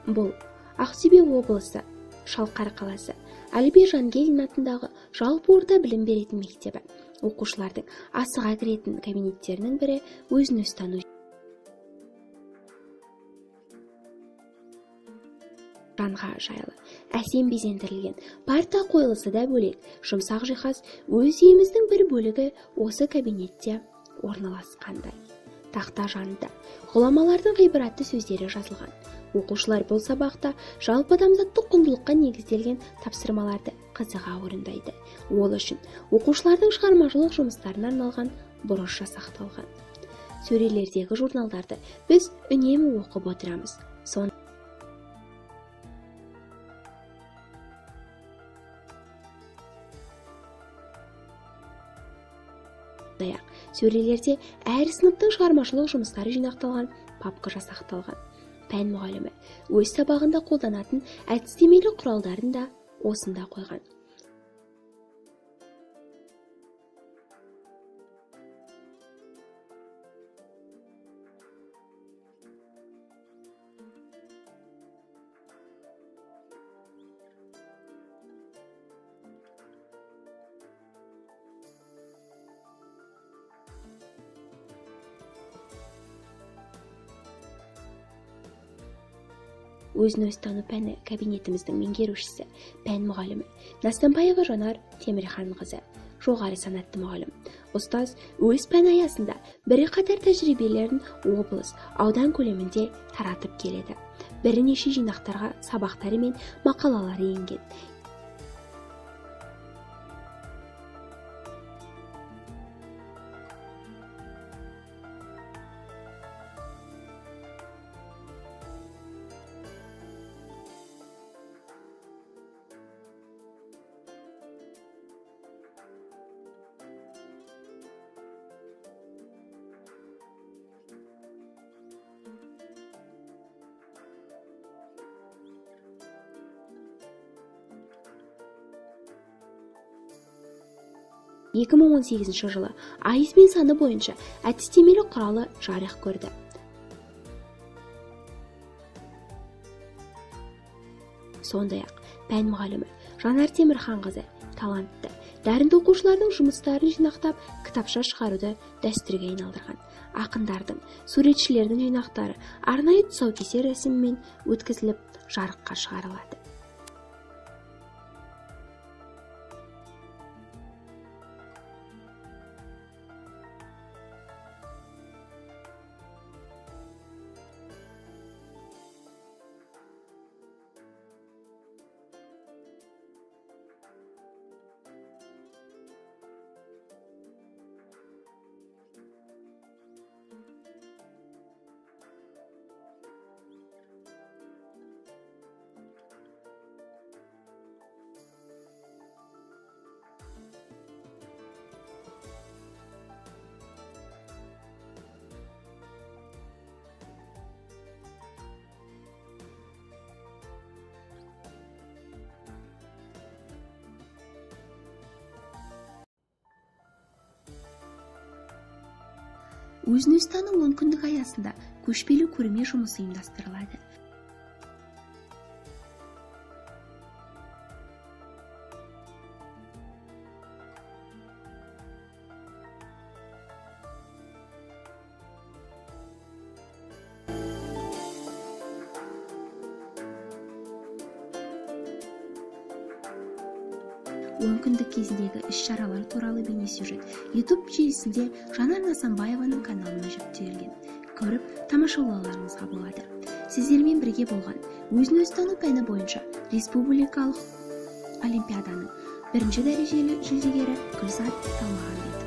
Бұл Ақтөбе облысы, Шалқар қаласы, Әліби Жангелдин атындағы жалпы орта білім беретін мектебі. Оқушылардың асыға кіретін кабинеттерінің бірі өзін өзі тану жанға жайлы, әсем безендірілген парта қойылысы да бөлек, жұмсақ жиһаз өз үйіміздің бір бөлігі осы кабинетте орналасқандай. Тақта жанында ғұламалардың ғибратты сөздері жазылған. Оқушылар бұл сабақта жалпы адамзаттық құндылыққа негізделген тапсырмаларды қызыға орындайды. Ол үшін оқушылардың шығармашылық жұмыстарына арналған бұрыш жасақталған. Сөрелердегі журналдарды біз үнемі оқып отырамыз. Сондай-ақ сөрелерде әр сыныптың шығармашылық жұмыстары жинақталған папка жасақталған. Пән мұғалімі өз сабағында қолданатын әдістемелік құралдарын да осында қойған. Өзін өзі тану пәні кабинетіміздің меңгерушісі, пән мұғалімі Настанбаева Жанар Темірханқызы, жоғары санатты мұғалім. Ұстаз өз пәні аясында бірқатар тәжірибелерін облыс, аудан көлемінде таратып келеді. Бірнеше жинақтарға сабақтары мен мақалалары енген. 2018 жылы айызбен саны бойынша әдістемелік құралы жарық көрді. Сондай-ақ пән мұғалімі Жанар Темірханқызы талантты, дарынды оқушылардың жұмыстарын жинақтап, кітапша шығаруды дәстүрге айналдырған. Ақындардың, суретшілердің жинақтары арнайы тұсаукесер рәсімімен өткізіліп, жарыққа шығарылады. Өзін өзі тану онкүндік аясында көшпелі көрме жұмысы ұйымдастырылады. Онкүндік кезіндегі іс-шаралар туралы бейнесюжет YouTube желісінде Жанар Насанбаеваның каналына жүктелген. Көріп, тамашалауларыңызға болады. Сіздермен бірге болған өзін өзі тану пәні бойынша республикалық олимпиаданың бірінші дәрежелі жүлдегері Гүлзат Талмағанбетова.